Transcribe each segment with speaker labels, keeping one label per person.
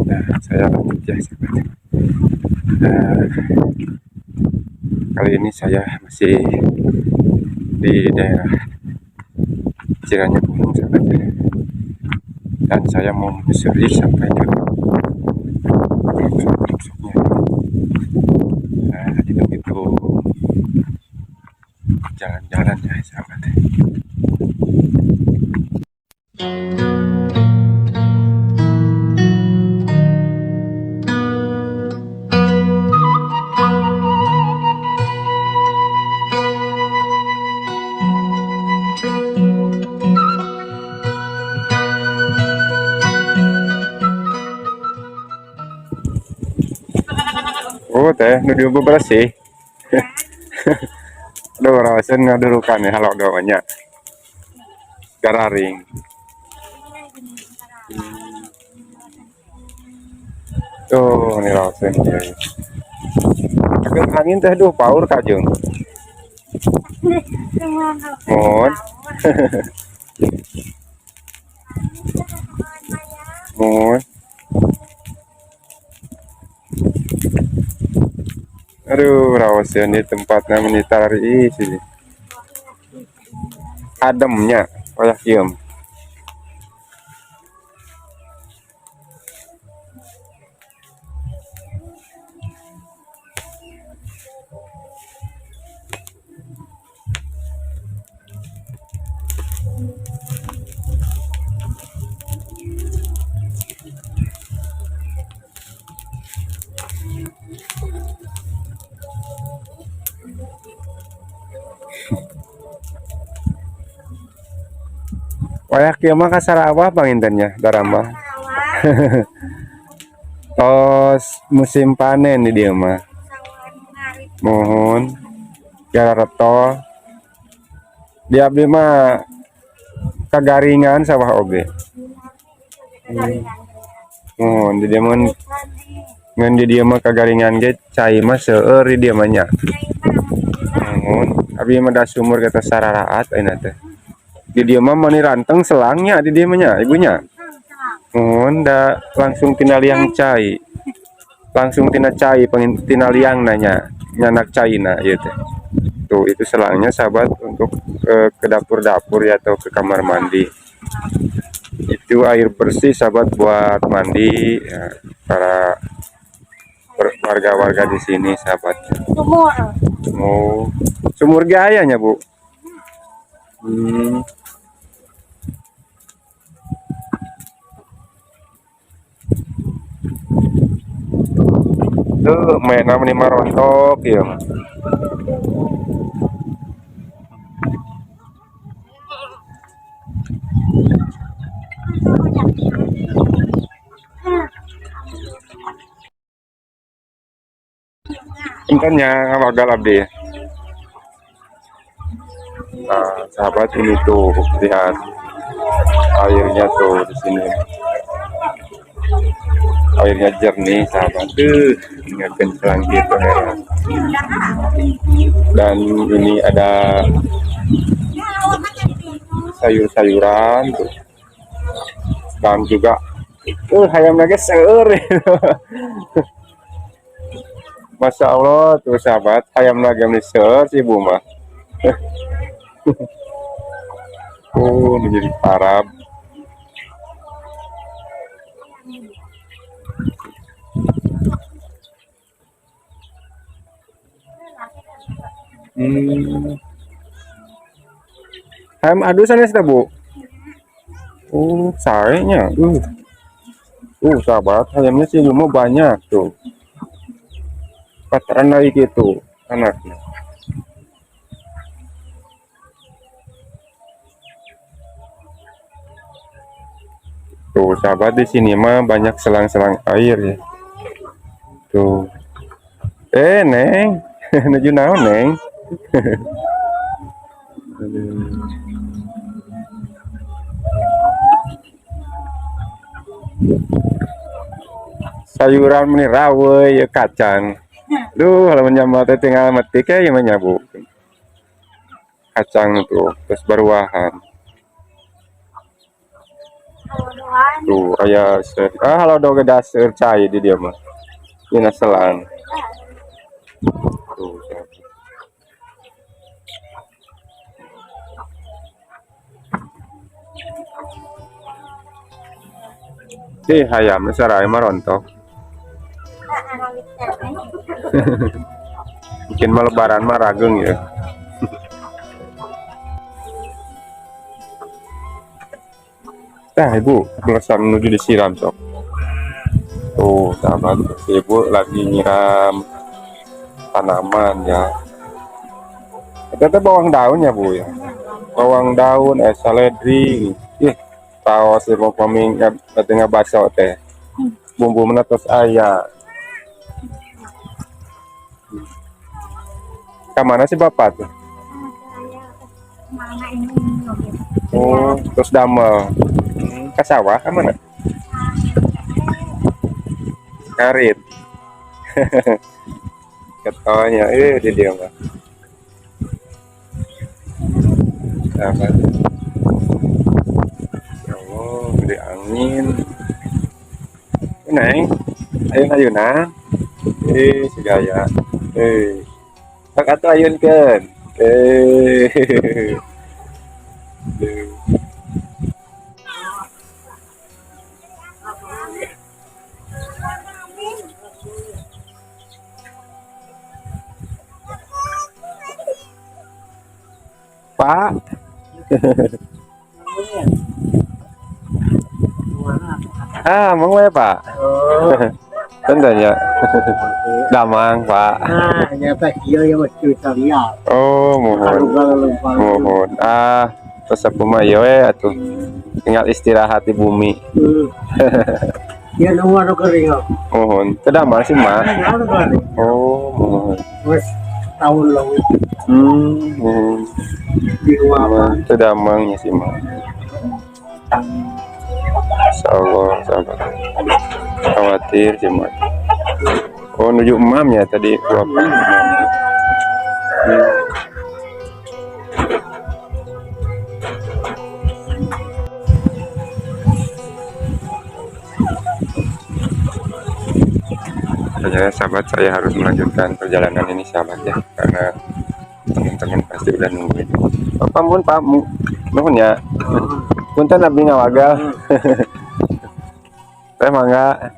Speaker 1: Nah, saya lanjut ya sahabat. Nah, kali ini saya masih di daerah Ciranyap Gunung sahabat ya. Dan saya mau menyusuri sampai ke pelosok-pelosoknya. Nah, itu jalan-jalan ya sahabat. Oh teh, nu dieu bebersih. Aduh, rawaseun ngadurukan ya halo doanya. Gararing. Tuh, ini rawaseun ieu. Akeun angin teh duh paur kajeng. Mohon. Mohon. Aduh, rawaseun di tempatnya menitari sini. Ademnya, wayah kieu. Wayah kieu mah ka Sarawak panginten nya darama. Tos musim panen di dieu mah. Mohon garareto. Di abdi mah kagaringan sawah oge. Mohon di dieu mah ngan di dieu mah kagaringan ge cai mah seueur di dieu mah nya. Mohon abdi mah da sumur ge tos sararaat ayeuna teh. Di dieu mah meuni ranteng selangnya di dieu mah nya ibunya. Mohon da langsung tina liang cai. Langsung tina cai pengin tina liang nanya nyanak caina ieu teh. Tuh itu selangnya sahabat untuk ke dapur-dapur ya atau ke kamar mandi. Itu air bersih sahabat buat mandi ya, para warga-warga di sini sahabat.
Speaker 2: Sumur.
Speaker 1: Oh, sumur ge aya nya, Bu? Tuh, mainan meni marontok ieu mah. Punten nya ngawagal abdi. Nah, sahabat ini tuh lihat airnya tuh di sini. Airnya jernih sahabat tuh, ingatkan selang gitu heran. Dan ini ada sayur-sayuran tuh. Dan juga hayam lagi seur. Masya Allah tuh sahabat, hayam lagi seur si ibu mah. Oh, menjadi parab. Hayam adu sanes teh, Bu? Oh, saenya. Sahabat, hayamnya sih rumah banyak tuh. Pacaran lagi gitu anaknya. Tuh, sahabat di sini mah banyak selang-selang air ya. Tuh. Neng. Nuju naon, Neng? Aduh. Sayuran meni rawe ya kacang. Duh, lamun nyambal teh tinggal metik ya mah nya, Bu. Kacang tuh, terus baruahan. Tuh, aya seur. Ah, halodo ge daseur cai di dieu mah. Dina selang. Tuh, sahabat. Ih, hayam sarai mah rontok. Mungkin mah lebaran mah rageng ya. Tah, Ibu, belasan menuju disiram sok. Tuh, sahabat, si Ibu lagi nyiram tanaman ya. Itu teh bawang daun ya, Bu ya. Bawang daun, seledri. Ih, taos ieu mah pami berarti ngabaso teh. Bumbu mana tos aya. Kamana sih Bapak tuh? Oh, terus damel. Ke sawah ke mana? Ngarit. Ketawanya, di dia mah. Sahabat. Ya Allah, gede angin. Neng, ayo ayunan. Si gaya. Pak atuh ayunkeun. Duh. Pak. Ah, mang we, Pak.
Speaker 2: Oh.
Speaker 1: Tentunya. Damang, Pak.
Speaker 2: Ah, nyata kieu ya mah cerita liar.
Speaker 1: Oh, mohon. Mohon. Ah, terus aku mah ieu we atuh. Tinggal istirahat di bumi.
Speaker 2: Ya nu anu kering.
Speaker 1: Mohon. Teu damang sih, mah. Oh, mohon.
Speaker 2: Wes tahun lalu.
Speaker 1: Mohon.
Speaker 2: Di rumah.
Speaker 1: Teu damang ya sih, mah. Insyaallah, sahabat. Khawatir sih, mah. Oh, nuju emam ya tadi bapak. Ya, sahabat, saya harus melanjutkan perjalanan ini sahabat ya, karena teman-teman pasti udah nungguin. Bapak pun Pak, nuhun ya. Punten abdi ngawagal. Teh mangga.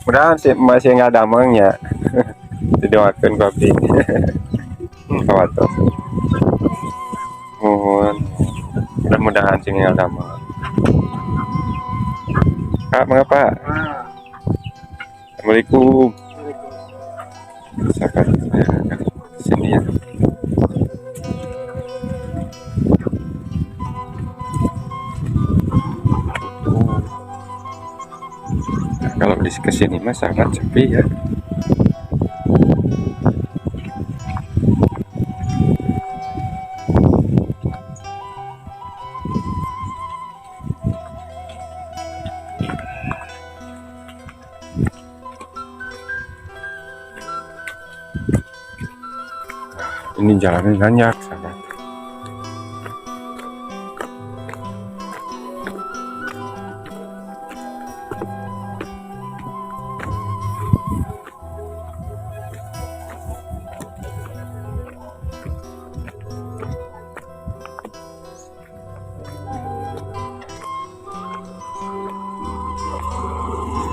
Speaker 1: Mudah sih masih nggak damang ya. Didoakeun ku abdi. Kawatos. Mohon. Mudah-mudahan sing nggak damang. Pak, mangga Pak. Assalamualaikum. Sahabat, saya akan sini ya. Nah, kalau di kesini mah sangat sepi ya. Ini jalannya nanjak, sahabat.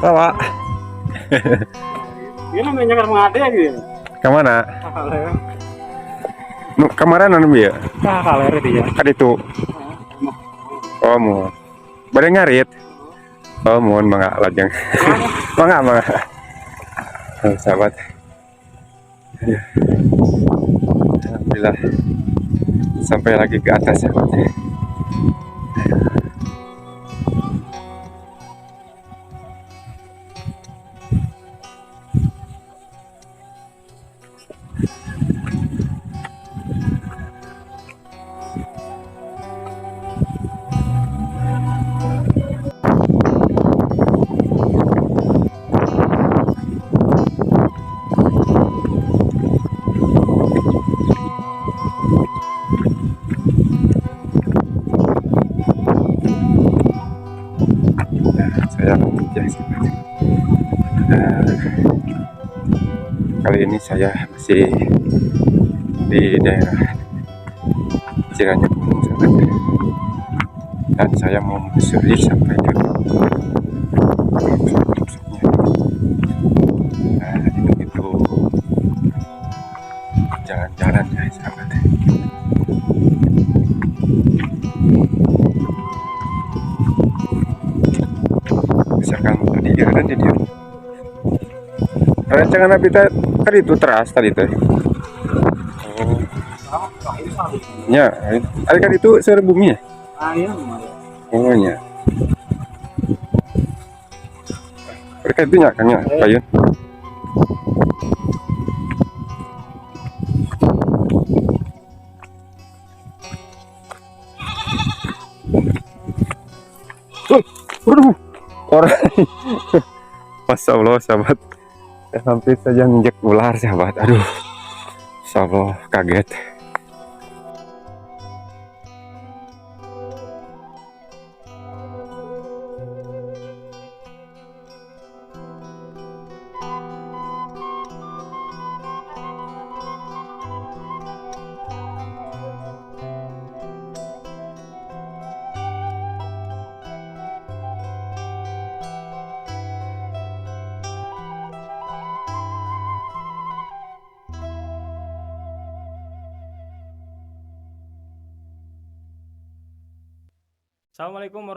Speaker 1: Pak.
Speaker 2: Ini namanya kan mengade gitu.
Speaker 1: Kemana? Nu kemarin anu bieu?
Speaker 2: Tah kaler dia.
Speaker 1: Ka ditu. Oh, mohon. Bade ngarit. Oh, mohon mangga lajeng. Mangga, mangga. Oh, sahabat. Ya. Alhamdulillah. Sampai lagi ke atas sahabat. Kali ini saya masih di daerah Ciranyuk Gunung, sahabat. Dan saya mau menyusuri sampai ke pelosok-pelosoknya. Nah, itu jalan-jalan ya, sahabat. Misalkan tadi ya kan di dieu. Rencangan abi teh tadi itu teras tadi teh. Oh, nya, ada kan itu seueur bumi ya?
Speaker 2: Ayam lumayan.
Speaker 1: Oh nya. Mereka itu nya Kang ya, payun. Waduh, orang. Masya Allah, sahabat. Saya hampir saja nginjek ular, sahabat. Aduh, Masya Allah, kaget.
Speaker 3: Assalamualaikum warahmatullahi.